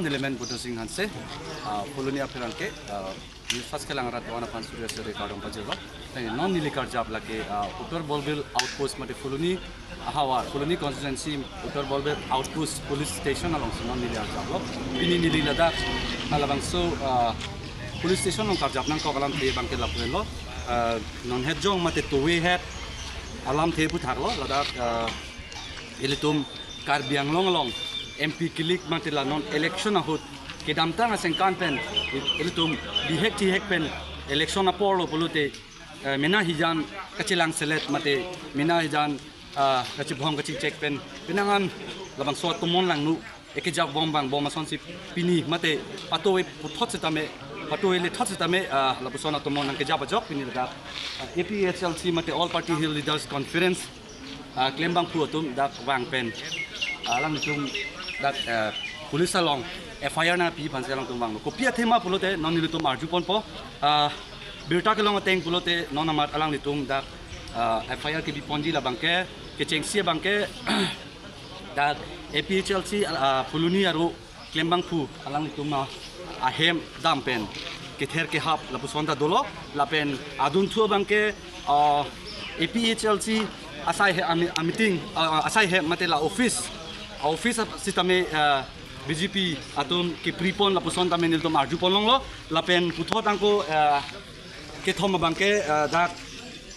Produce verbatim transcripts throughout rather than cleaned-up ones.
Nelimen Buddha Singh Hanse, ah, Phuloni apherangke, ah, neli first kelang rat wana pan surya suri kardom pajirlo. Teng non neli karjap lake, ah, Uttar Borbil outpost mate Phuloni ahavar, Phuloni constituency Uttar Borbil outpost police station alongsi non neli arjaplo. Pini neli ladak, ah, labangso, ah, police station along karjap nangkok alamthe abangke lapu-anlo. Ah, non het jong mate towe het alamthe aphuthaklo, ladak, ah, ilitum Karbi Anglong along M P kilik mate la non election ahut kedamtang asengkan pen ilitum bihek thihek pen election aporlo pulote, eh, mena hijan kachelang selet mate mena hijan, ah, kachibhong kachingchek pen penang an labangso atomon langno ekejak bom bang bom asonsi pini mate patowe puthot setame, patowe lethot setame, ah, lapuson atomon nangkejap ajok pini ladak, ah, A P H L C mate All Party Hill Leaders Conference, ah, klembangphu atum dak vang pen, ah, alanglitum dak, ah, police along F I R nangpi aphansi alangtum vanglo. Kopi athema pulote non nelitum arjuponpo, ah, birta kelong ateng pulote non amat alanglitum dak, ah, F I R kebiponji labangke kechengsi abangke dak A P H L C, ah, Phuloni aro klembangphu alanglitum ahem dam pen kether kehap lapuson ta dolo lapen adunthu abangke, ah, A P H L C asai he ami-, a meeting, ah, asai he mate la office, office ap-, sitame, ah, B J P atum kepripon lapuson tame nelitum arjupon longlo lapen puthot angko, ah, kethom abangke, ah, dak,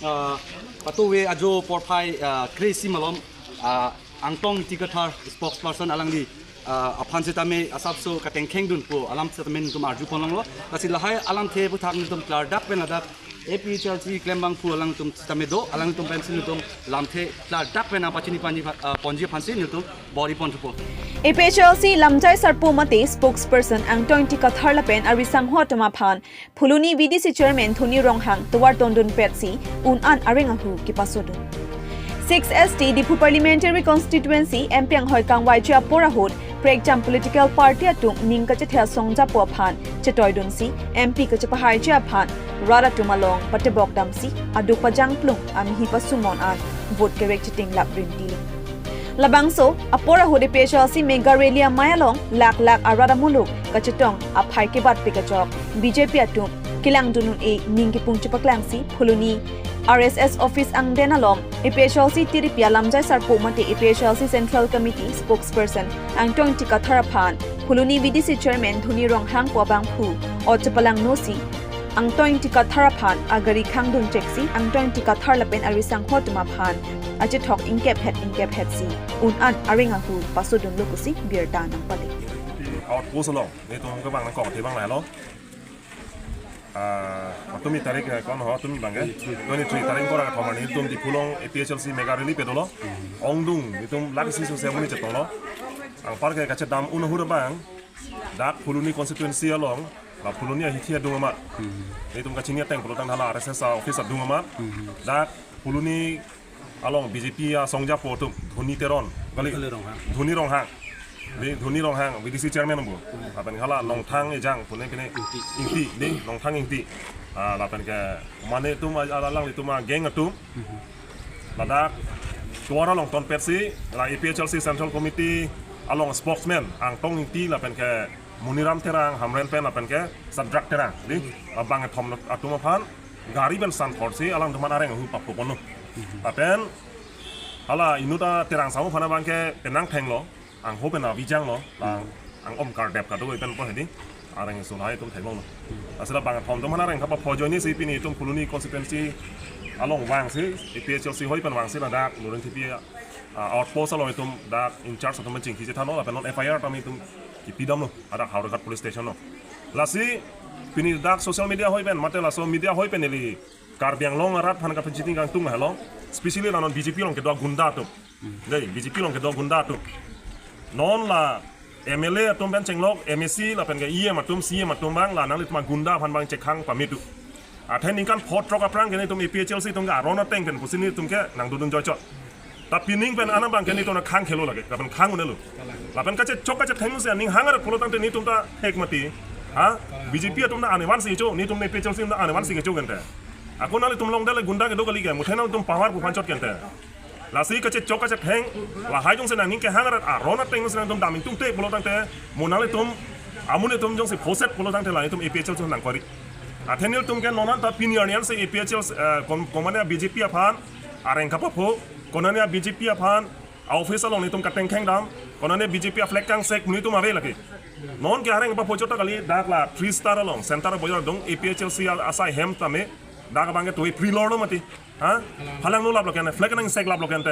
ah, patowe ajo porphai, ah, kre-isi malom, ah, Angtong Ingti Kathar spokesperson alangli, ah, aphan setame asapso katengkheng dunpo alam setame nelitum arjupon longlo. Lasi lahai alamthe aphuthak nelitum klardak pen ladak A P H L C klembangphu alangtum setame do, alangtum pensi nelitum lamthe klardak pen apachini panji, ah, ponji aphansi nelitum bor-ipon thupo. A P H L C Lamjai Sarpo mate spokesperson Angtong Ingti Kathar lapen ari sangho atum aphan Phuloni V D C Chairman Dhoni Ronghang tovar tondun petsi un-an areng ahu kepasodun. Six S T Diphu Parliamentary Constituency M P anghoi kangvaiji apor ahut prekjam political party atum ning kachethel songjapo aphan chetoidunsi M P kachepahaiji aphan rat atum along patebok damsi aduk pajangplung amihi pasumon an vote kerek chiting lap rinti. Labangso apor ahut A P H L C mega rally amei along lak lak arat amuluk kachetong aphai kebatpik ajok B J P atum kelangdun un-e ning kepung chepaklangsi Phuloni R S S office angden along A P H L C tiripi alamjai sarpo mate A P H L C Central Committee spokesperson Angtong Ingti Kathar aphan Phuloni V D C Chairman Dhoni Ronghang pu abangphu ot chepalangnosi Angtong Ingti Kathar aphan agari khangdun cheksi Angtong Ingti Kathar lapen ari sangho atum aphan achethok ingkep het ingkep hetsi un-an areng ahu pasodunlo pusi birta nangpale. Outpost along, nelitum kevang nangkok athe abang lahelo. Ah, matumi tarik, eh, kon ho, tumi abangke? Twenty-three tarik ko ra thomar nelitum Diphu along A P H L C mega rally pedolo. Ongdung, nelitum lak isi sose amonit chetonglo. Anparke kachedam un ahut abang dak Phuloni constituency along, la Phuloni ahithi adung amat. Nelitum kachini ateng pulotangte hala R S S office adung amat. Dak Phuloni along B J P asongjapo atum, Dhoni Teron, kali? Dhoni Ronghang. Dhoni Ronghang. Di Dhoni Ronghang, V D C chairman bu. Lapen hala Nongthang Ejang, pune pine Ingti. Ingti, di Nongthang Ingti. Ah, lapen ke mane atum, ah, alanglitum, ah, gang atum. Ladak tovar along tonpetsi, la A P H L C Central Committee along spokesman Angtong Ingti lapen ke Muniram Terang, Hamren pen lapen ke Sadrak Terang. Di abang kethom atum aphan gari pen san thorsi alangtum aphan areng ahu papoponlo. Lapen hala inut a Terang Sahu aphan abangke penang thenglo, angho pen abijanglo, lang ang-om kardep kado pen po hedi. Areng isun hai atum theklonglo. Asila bang kethom atum aphan areng kapa phojoinesi pini itum Phuloni constituency along vangsi, A P H L C hoi pen vangsi ladak Luring Tipi, ah, outpost along itum dak in charge atum chingki chethanlo, lapen non F I R tame itum kipidamlo, adak Howraghat police station lo. Lasi pini dak social media hoi pen, mate laso media hoi pen ili Karbi Anglong arat aphan kapachiting kangtung helo, especially la non B J P along kedo gunda atum. Dei, B J P along kedo gunda atum. Non la M L A atum pen chenglok, M A C lapen ke E M atum, C E M atum abang, la nanglitum agunda aphan abang chekhang pame do. Athe ningkan pho throk aphrang ke nelitum A P H L C atum ke aron ateng pen pusi nelitum ke nangdodun joichot. Ta pining pen anang abangke nelitum nangkhang khelo lake, lapen khang un-elo. Lapen kachechok kachetheng si aning hang arat pulotangte nelitum ta thek mati. Ha? B J P atum ta anevansi cho, nelitum A P H L C ta anevansi cho kente. Ako nanglitum along dale gunda kedo kali ke, muthe nanglitum power pu aphan chot kente. Lasi kachechok kachetheng, lahai jongsi nangning kehang arat aron ateng jongsi nangtum dam ingtungte pulo tangte, mo nanglitum, amonit atum jongsi phoset pulo tangte la nelitum A P H L C nangkori. Athe nelitum ke non anta pini arni ansi A P H L C, eh, kom-, komatne B J P aphan areng kapapho, konatne B J P aphan a-office along nelitum katengkheng dam, konatne B J P a-flag kangsek nelitum ave lake. Non ke areng kapapho chot ta kali, dak la Three Star along, Center Bazar adung, A P H L C a-, asai hem tame, dak abang ke tui prilor lo mati. Ha? Halangno laplo kente, flag nangsek laplo kente.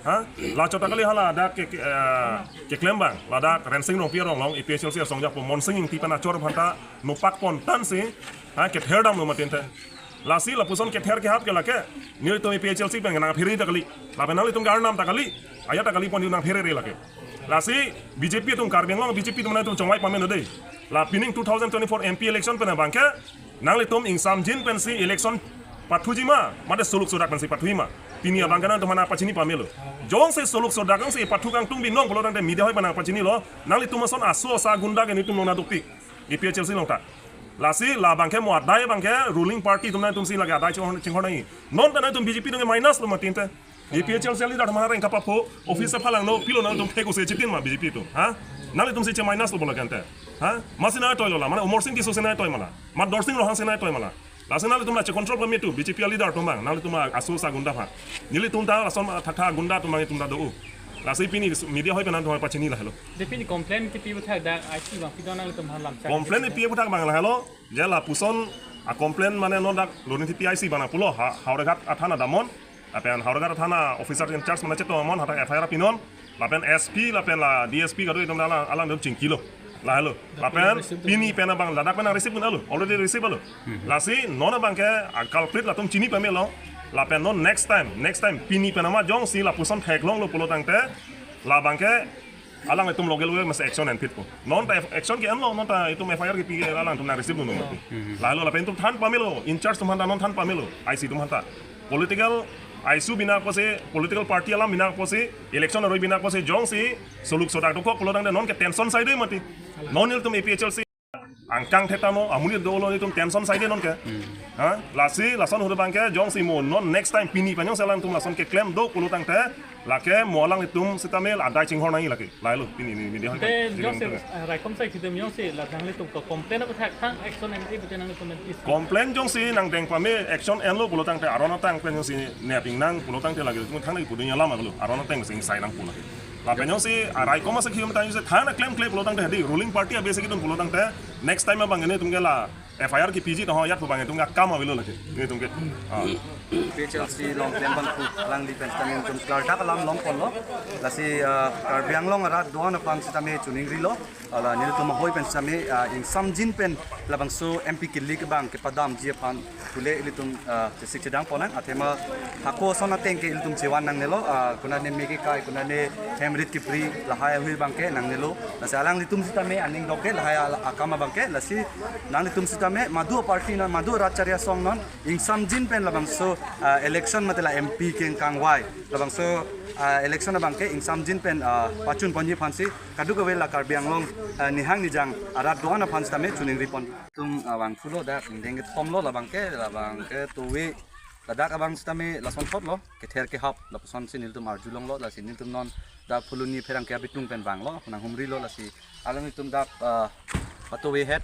Ha? La chot ta kali hala dak ke, ke, eh, keklem abang, ladak Rensing Rongpi arong along, A P H L C asong jakpo Monsing Ingti pen achor aphanta nopak pon tansi, ha, kether damlo mati ente. Lasi lapuson kether kehap ke lake, nelitum A P H L C pen nangphere ta kali, lapen nanglitum ke arnam ta kali, ajat ta kali pon nangphere lake. Lasi B J P atum, Karbi Anglong B J P atum nangtum chongvai pame dei. La pining two thousand twenty-four M P election pen abang ke, nanglitum ingsamjin pensi election pathuji ma, mate soluk sodak pensi pathuji ma. Pini abang ke nangtum aphan pachini pamelo. Jongsi soluk sodak jongsi pathu kangtung binong pulo tangte media hoi pen nangpachinilo, nanglitum ason aso asa gunda ke nelitum along nangdukpik. A P H L C along ta. Lasi la abang ke mo adai abang ke ruling party atum nangtumsi lake adai chinghon, chinghon nangji. Non ta nangtum B J P atum ke minus lo mati ente. A P H L C leader atum areng kapapho, office aphan langno, pilo nangtum thek use chitin ma B J P atum. Ha? Nanglitumsi che minus lo pulo tangte. Ha? Masi nangtoi lo la, mane Amarsing Tisso si nangtoi ma la, ma Dorsing Ronghang si nangtoi ma la. Lasi nanglitum la che control pame tu, B J P leader atum abang, nanglitum aso asa gunda aphan. Nelitum ta lason thakthak gunda atum abang itum ta do-o. Lasi pini media hoi pen nangtum pachini lahelo. Dei pini complaint kipi aputhak dak I C abang pidon nanglitum aphan lam chak. Complaint kipi aputhak abang lahelo, je lapuson a-complaint mane non dak Lornithi P I C abang nangpulo, ha, Howraghat athana damnon, lapen Howraghat athana officer in charge mane chetongdamnon, hadak F I R pinon, lapen S P, lapen la D S P kado itum alang, alangtum chingkilo. Lahelo. Lapen pini pen abang ladak pen nang receive dun-alo, already receive alo. Lasi non abang ke a-culprit latum chini pamelo. Lapen non next time, next time pini pen amat jongsi lapuson theklonglo pulo tangte, la abang ke alanglitum loge loge masi action enphitpo. Non ta action ke-enlo, non ta itum F I R kipi ke alangtum nang receive dun-o mati. Lahelo lapen itum than pamelo, in charge atum aphanta non than pamelo, I C atum aphanta. Political issue bina apotsi, political party alam bina apotsi, election aroi bina apotsi, jongsi soluk sodak dokok pulo tangte non ke tension asai dei mati. Non nelitum A P H L C angkang theta mo, amonit dolo nelitum tension asai dei non ke. Ha? Lasi lason ahut abang ke jongsi mo non next time pini pen jongsi alangtum lason keklem do pulo tangte, lake mo alanglitum sitame adai chinghon nangji lake. Lahelo pini ni media hoi. Te jongsi, eh, raikom asai kedam jongsi la nanglitum ke complaint aputhak thang action M T B te nanglitum M T C. Complaint jongsi nangdeng pame action enlo pulo tangte aron ateng pen jongsi nepingnang pulo tangte lake itum thangnat pu dun alam avelo. Aron ateng sing sai nangpo lake. Lapen jongsi araikom asai kedam tang jongsi than klemkle pulo tangte, hadi ruling party abase kedun pulo tangte, next time abang nelitum ke la F I R kipiji to ho, ajat pu abang itum ke akam avelo lake. Nelitum ke. Ah. A P H L C along klem abang pu alangli pen sitame itum klardak alam longponlo. Lasi, ah, Karbi Anglong arat do-an aphan sitame choningrilo. Hala nelitum ahoi pen sitame, ah, ingsamjin pen labangso M P kilik abang kepadamji aphan pule ilitum, ah, chesik chedang ponnang, athema hako ason ateng ke ilitum chevan nangnelo, ah, konatne me kekai, konatne hem rit kipri, lahai ahui abang ke nangnelo. Lasi alanglitum sitame aning dokde lahai al-, akam abang ke, lasi nanglitum sitame madu party non, madu rat chari asong non, ingsamjin pen labangso, ah, election mate la M P kengkangvai, labangso, ah, election abang ke ingsamjin pen, ah, pachun ponji aphansi kadokave la Karbi Anglong, ah, nihang nijang arat do-an aphan sitame choningri pon. Itum, ah, vangthulo dak ingdeng kethomlo labang ke, labang ke tove ladak abang sitame lasonthotlo, kether kehap lapusonsi nelitum arjulonglo, lasi nelitum non dak Phuloni pherangke abitung pen vanglo, nanghumrilo, lasi alanglitum dak, ah, patove het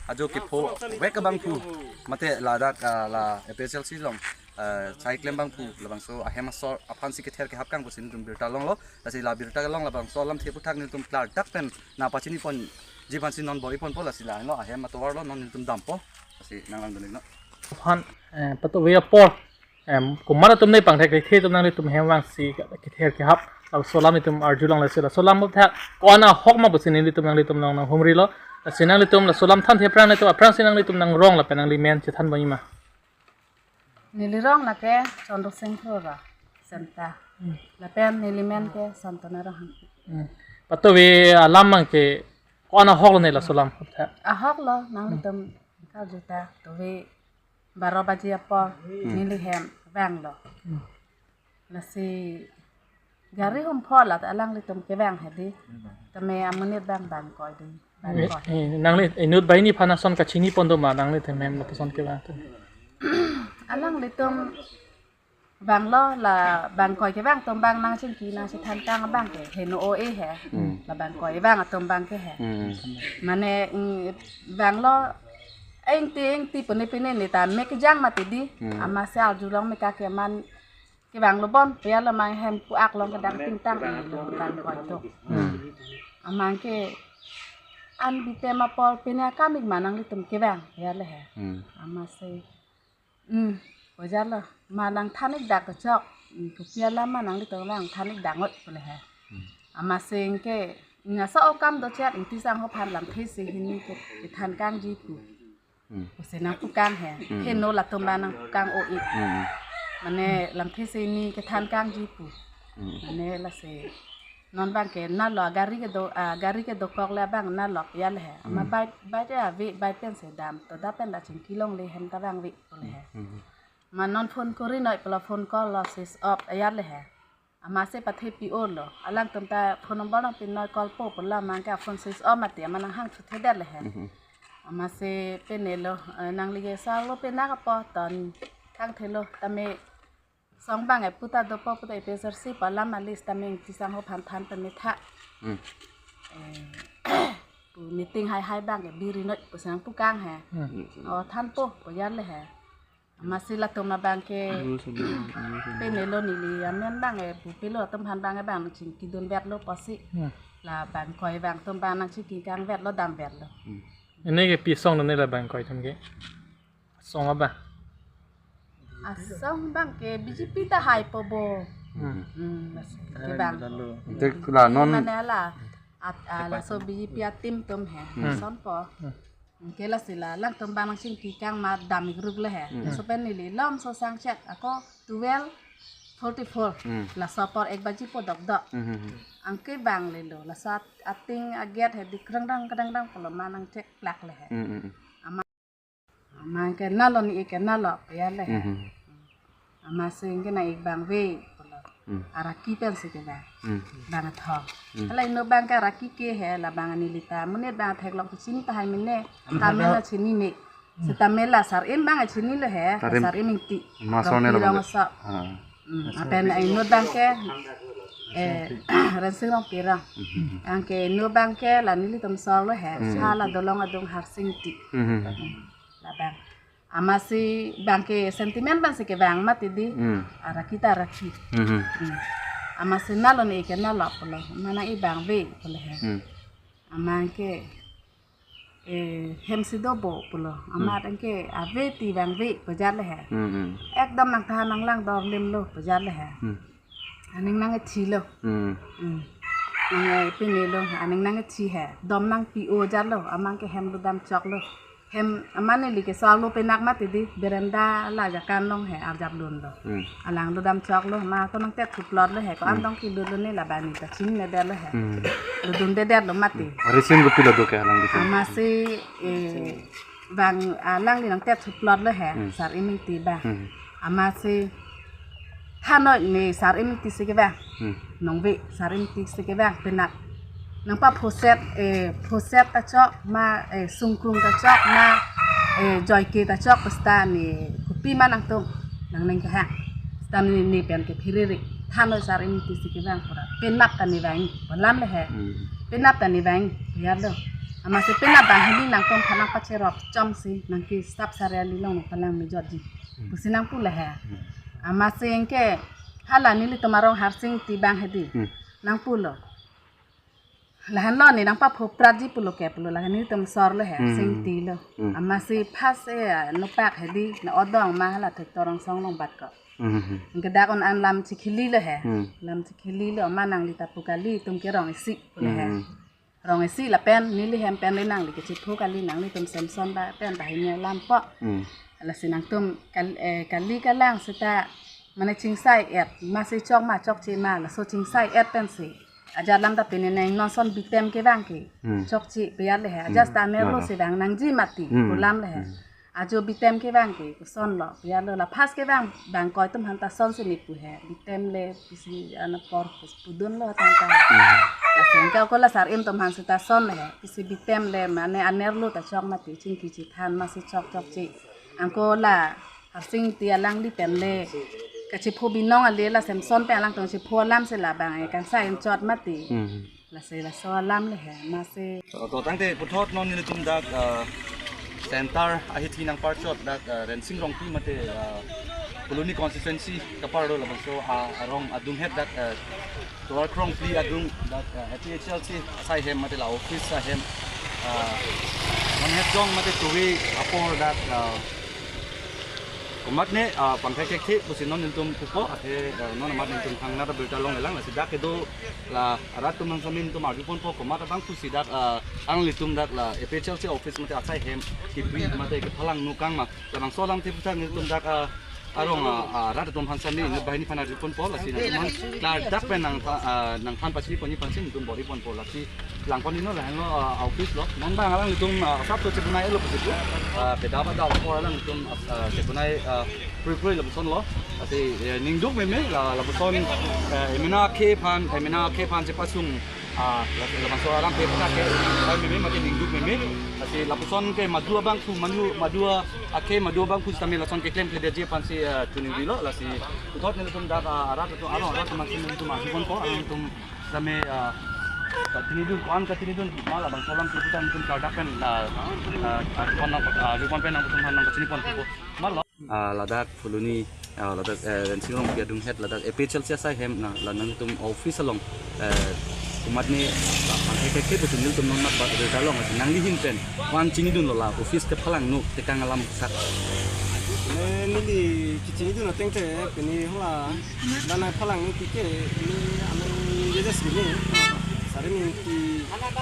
ajo kephovek abang pu mate ladak, ah, la A P H L C along, ah, chai klem abang pu labangso ahem asor aphansi kether kehap kang pusi nelitum birta longlo. Lasi la birta kelong labangso alamthe aputhak nelitum klardak pen nangpachini ponji aphansi non bor-i ponpo, lasi la-anlo ahem atovarlo, non nelitum dampo. Lasi nanglang dun-iknon. Aphan, eh, patove apor, em, komat atum ne pangthek thekthe atum nanglitum hem vangsi kether kehap laso alam itum arjulong, lasi laso alam aputhak ko-an ahok ma pusi nelitum nanglitum along nanghumrilo. Lasi nanglitum laso alam thanthe aphrang nelitum aphrangsi nanglitum nangrong lapen nangli men chethan bang-i ma. Neli rong lake Chandra Singh Thora, Senta. Hmm. Lapen neli men ke Santana Ronghang. Hmm. Patove alam abang ke ko-an ahoklo ne laso alam? Ahoklo, nanglitum karju ta tove baro baji apor, hmm, neli hem vanglo. Hmm. Lasi gari humphot la ta alanglitum kevang hedi. Tame amonit abang bang koi di. Bang, eh, koi. Eh, nangli inut banghini aphan ason kachini pon do ma, nangli them hem lapuson kevang atum? Alanglitum Vanglo la bangkoi kevang atum abang nangchingki nangchethan kang abang ke heno o-e he. Hmm. La bangkoi vang atum abang ke he. Hmm. Mane, mm, vanglo engti engti pune pine ne ta me kejang mati di. Hmm. Amatsi arjulong me kake man kevanglo bon, pia lo mang hem pu-ak long kedang tingtang ini lo bangkoi to. Hmm. Amat ke an bitem apor pine akam ik ma nanglitum kevang, pia le he. Hmm. Amatsi Hmm, ojalo, ma nangthan ik dak kechok, hmm, kopi alam ma nanglitum nangthan ik dak ngot pule he. Hmm. Amatsi ke, nasa okam do chet, ingti sang ho phan lamthe si hini ke, kethan kangji pu. Hmm. Pusi nangpu kang he, Hmm. heno latum abang nangpu kang o-e. Hmm. Mane lamthe si hini kethan kangji pu. Hmm. Mane lasi non abang ke nalo agari kedo, agari kedokok le abang nalo pia le he. Amat Hmm. bike, bike ave, bike pen si dam, to da pen da chingki longle hem ta abang ave pule he. Hmm. Ma non phone kori noi pula phone call lo switch off ayar le he. Amatsi pathe pi-o lo. Alangtum ta phone number nangpi noi call po pula mang ke phone switch off mati amat nanghang thuthedet le he. Mhm. Amatsi pine lo, eh, nangli ke sar lo pine kapo ton thangthe lo tame song abang e puta dopo puta A P H L C pu alam alis tame ingti sang ho phan than tame tha. Hmm. Eh, pu meeting hai hai abang ke biri noi pu sang pu kang he. Hmm. O than po pu yar le he. Amatsi latum abang ke pine lo neli amen abang e pu pilo atum aphan abang e abang nangchingki dunvet lo pusi. Hmm. La bangkoi vang atum abang nangchingki kangvet lo damvet lo. Hmm. Ini ke pi song ne la bangkoi atum ke? Song abang. Asong abang ke B J P ta hai po bo. Hmm. Hmm, mas ke bang. Ante la non Mane la at, ah, laso B J P ateam atum he. Hmm. Son po. Hmm. Ke lasi la alangtum abang nangchingki kang ma dam ik ruk le he. Hmm. Laso pen neli lom so sang chet ako twelve forty-four. Hmm. Laso apor ek baji po dokdok. Hmm, hmm, hmm. Anke vang le lo. Laso at-, ating aget he di krang dang krang dang pulo ma nangchek plak le he. Hmm, hmm, hmm. Amat, amat ke nalo ne ik ke nalo pia le he. Mhm. Amatsi ke nang ik abang ave pulo. Hmm. Araki pensi ke abang. Hmm. Bang athong. Hmm. Hala inut abang ke araki ke he la abang neli ta. Monit abang theklong ke chini tahai mene. Tame la chini ne. Hmm. Seta me la Sar-im abang chini lo he. Sar-im. Sar-im Ingti. Maso ne lo Rongpi bang. Rongso. Ah. Hmm, lapen inut abang ke, eh, Rensing Rongpi ra. Mhm. Anke inut abang ke la nelitum sor lo he. Hmm. Hala dolong adung Harsing Ingti. Mhm. Hmm, la abang. Amatsi abang ke sentiment abang si ke abang mati di. Hmm. Araki ta araki. Mhm. Hmm. Amatsi nalo ne ik ke nalo pulo. Ma nang ik abang ave pulo he. Hmm. Amat ke eh, hem si do bo pulo. Hmm. Amat anke ave ti abang ave pu jat le he. Hmm, hmm. Ekdom nangthan nanglang dorlim lo pu jat le he. Hmm. Aning nangkethi lo. Hmm. Hmm. Nang, eh, pine lo, aning nangkethi he. Dom nangpi-o jat lo, amat ke hem lo dam chok lo. Hem amat neli ke sor lo penak mati di, berenda la jakan long he, arjap lun lo. Hmm. Alang lo dam chok lo, ma ko nangtet thuplot lo he, ko Hmm. andong kilut lo ne la bani ta chinine det lo he. Hmm. Ludundedet lo mati. Hmm. Reason kopi lo do ke alang di? Amatsi, eh, abang, ah, alangli nangtet thuplot lo he, Hmm. Sar-im Ingti abang. Hmm. Amatsi thanoi ne Sar-im Ingti si ke abang. Hmm. Nong ave Sar-im Ingti si ke abang penak. Nangpaphoset, eh, phoset ta chok ma, eh, sungkrung ta chok ma, eh, joike ta chok pesta ne kopi ma nangtum nangning kehang. Seta ne, ne pen ke phiriri. Thanoi Sar-im Ingti si ke abang pura. Penap ta ne vang, pu alam le he. Hmm. Penap ta ne vang, yar lo. Amatsi penap abang hini nangtum aphan nangpacherok chom si, nangke staff sariali long nangpalang mejotji. Hmm. Pusi nangpu le he. Hmm. Amatsi anke hala nelitum arong Harsing Ingti abang he di. Hmm. Nangpu lo. Lahenlo ne nangpaphoprapji pulo ke pulo lahen nelitum sor lo he, Hmm. Sing Ingti lo. Hmm. Amatsi pas, eh, nopak he di, na odong ma hala thek torong song long bat ko. Hmm, hmm, hmm. Anke dak on an lam chikhili lo he. Hmm. Lam chikhili lo ma nangli ta pu kali, tum ke rong isi pulo he. Hmm, hmm. Rong isi lapen neli hem pen le nangli kechiphu kali nanglitum Samson ba pen ta hini alam po. Hmm. Lasi nangtum kal-, eh, kali kalang seta mane chingsai et, amatsi chok ma chokche ma, laso chingsai et pensi. Ajat lam ta pine nang non son bitem ke abang ke. Hmm. Chokche pu yar le he. Hmm. Ajat ta nerlo Hmm. si abang nangji mati Hmm. pu alam le he. Hmm. Ajo bitem ke abang ke koson lo pu yar lo la pas ke abang bangkoi atum aphan ta son si ne pu he. Bitem le pisi ana apor pudun lo tang tang. Hmm. Lasi anke ako la Sar-im atum aphan seta son le he. Pisi bitem le mane anerlo ta chok mati chingki chithan amatsi chok chokche. Anke la Harsing Ingti alangli pen le Chepho binong ale la Samson pen alangtum chepho alam si labang e kangsai inchot mati. Hmm. Lasi laso alam le he masi. To, to tangte puthot non nelitum dak, ah, center ahithi nangparchot dak, ah, Rensing Rongpi mate, ah, Phuloni constituency kapar do labangso, ah, arong adunghet dak, ah, tovar krongphli adung dak, ah, A P H L C asai hem mate la office ahem, ah, non het jong mate tuwi apor dak, ah, komatne, ah, pangthek thekthe pusi non nelitum pupo, athe, ah, non amat nelitum thangnat abirta longlelang, lasi dak kedo la arat atum aphan sami nelitum arjuponpo komat abang pusi dak, ah, alanglitum dak la A P H L C office mate asai hem kipri mate kephalangno kangma. Labangso alamthe aphuthak nelitum dak, ah, arong, ah, ah, rat atum aphan sami inut banghini aphan arjuponpo, lasi nangtum aphan klardak pen nang, ah, nangthan pachini ponji aphansi nelitum bor-iponpo, lasi langpon ino lahenlo, ah, office lo. Non bang alanglitum, ah, asap to chebunai lo pusi pu. Ah, peda pada apor alanglitum, ah, chebunai, ah, kroi kroi labusonlo. Lasi, eh, ningduk meme la, labuson, eh, emena akhei aphan, emena akhei aphan chepasung, ah, la, labangso alamthe aphuthak ke, ah, meme mate ningduk meme. Lasi labuson ke madu abangphu manu, madu akhei madu abangphu sitame lason keklemkledetji aphansi, eh, choningri lo. Lasi puthot nelitum dak, ah, arat atum, arong arat atum aphansi nelitum arjuponpo, alangtum sitame, ah, kachinidun, ko-an kachinidun ma labangso alamthe aphuthak nelitum klardak pen, ah, ah, ah, pon nang, ah, arjupon pen nangtum aphan nangpachiniponpo. Malo. Ah, ladak Phuloni, ah, ladak, eh, Rensing Rongpi adunghet ladak A P H L C asai hem na, la nangtum office along, eh, komatne la pangthek thekthe pusi nelitum non amat abirta long, lasi nangli ahin pen ko-an chinidunlo la office kephalangno tekang alam sak? Eh, neli kachinidun ateng te, pini hala, dana phalangno tike, ini amen jejes gini, sari minti.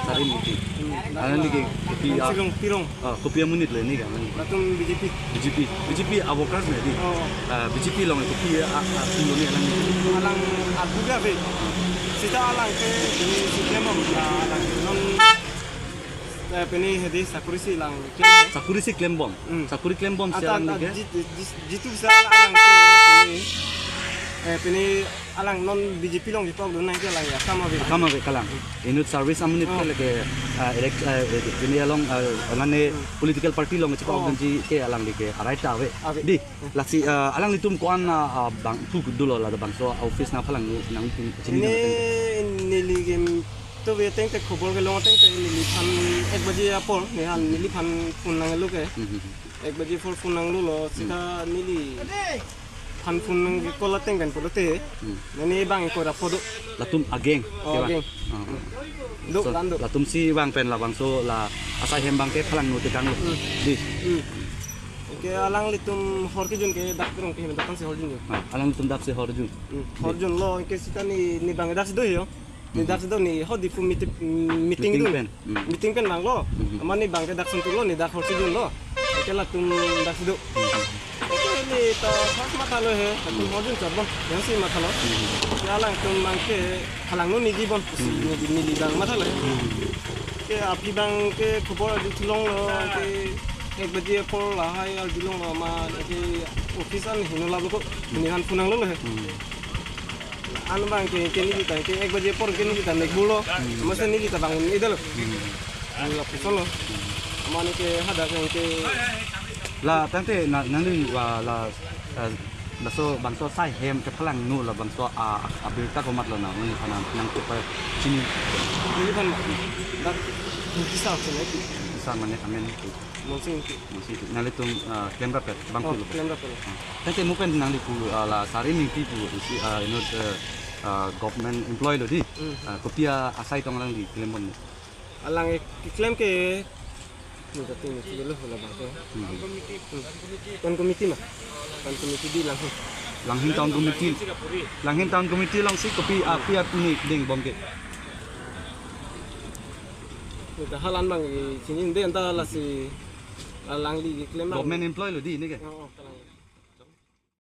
Sari minti. Hmm, alang dana lagi kopi a- Rensing Rongpi rong. Ah, kopi amonit lo ini kan? Latum B J P. B J P. B J P a workers ne di. Oh. Ah, B J P along kopi a, a, a, sing lo ni alang. Alang abu ga be. Sita alang ke ini si klembom, ah, alang non, eh, pini hedi sakuri si lang klem. Sakuri si klembom. Hmm. Sakuri klembom si ata, alang ata, lagi. Ji-, ji-, jitu bisa alang ke ini, eh, pini alang non B J P along jipok dun nang ke alang ya, akam ave. Akam ave kalang. Inut service amonit ke, oh, lake, ah, elect, ah, eh, pini along, ah, mane, hmm, political party along chipok, oh, dunji ke alang lake arai ta ave. Ave. Di, lasi, ah, alanglitum ko-an, ah, bangphu dolo la labangso office nangphalang nangtum chini. Ini neli game to ve ateng te khobor kelong ateng te neliphan ek baje apor, ne han neliphan phone nanglo ke. Hmm, hmm, hmm. Ek baje apor phone nanglo lo, hmm, sita neli phan phone nang call ateng pen pulote. Hmm. Nani bang ko ra phodo. Latum ageng, oh, ke ba? Ageng. Ah, ah. Do, so, dan do. Latum si bang pen labangso la asai hem bang kephalangno tekanglo. Hmm. Di. Hmm. Ke alanglitum hor kejun ke dak rong ke dak si hor jun. Ah, alanglitum dak si hor jun. Hmm. Di. Hor junlo ke sita ni, ni bang dak si do yo. Ni dak si do ni ho Diphu meeting, meeting, meeting dun. Pen. Hmm. Meeting pen bang lo. Hmm. Amat ni bang ke dak suntu lo ni dak hor si junlo. Ke latum dak si do. Hmm. Ke ni ta pas mathalo he, latum hor jun chabon. Yang si mathalo. Hmm. Ke alangtum bang kephalangno niji bon. Si, hmm, niji, niji bang mathalo he. Hmm. Ke aphi bang ke khobor arjuthu longlo ke ek baje apor lahai arjulonglo ma ke office an heno lablo ko. Hmm. Ni han phone nanglo he. Hmm. An bang ke, ke neli ta, ke ek baje apor ke neli ta nekbulo. Hmm. Masa neli ta bang un-edetlo. Hmm. Neli la puson lo. Hmm. Mane ke hadak yang ke. La tangte na, nangli wa la, eh, laso bangso asai hem kephalangno labangso a, a, abirta komatlo na, nangli aphan nangpachini. Neliphan dak Ingti sa chini. Ingti sa mane amen. Monsing Ingti. Monsing Ingti. Nanglitum, ah, klemrap-et, bang, oh, pulo. Klemrap-et. Ah. Tangte mo pen nangli pu, ah, la Sarin Ingti pu, isi, ah, inut, eh, ah, government employee lo di. Hmm. Ah, kopi asai tong alangli klembom ni? Alang keklem ke, ni ta ting ni lo labang ke. Hmm. Hmm. Town committee ma? Town committee di Langhin. Langhin Town Committee. Langhin Town Committee alongsi kopi, ah, kopi apni ding bom ke? Ni ta halan bang chini de anta lasi alangli keklem bang. Government employee lo di ni ke? Oh, oh.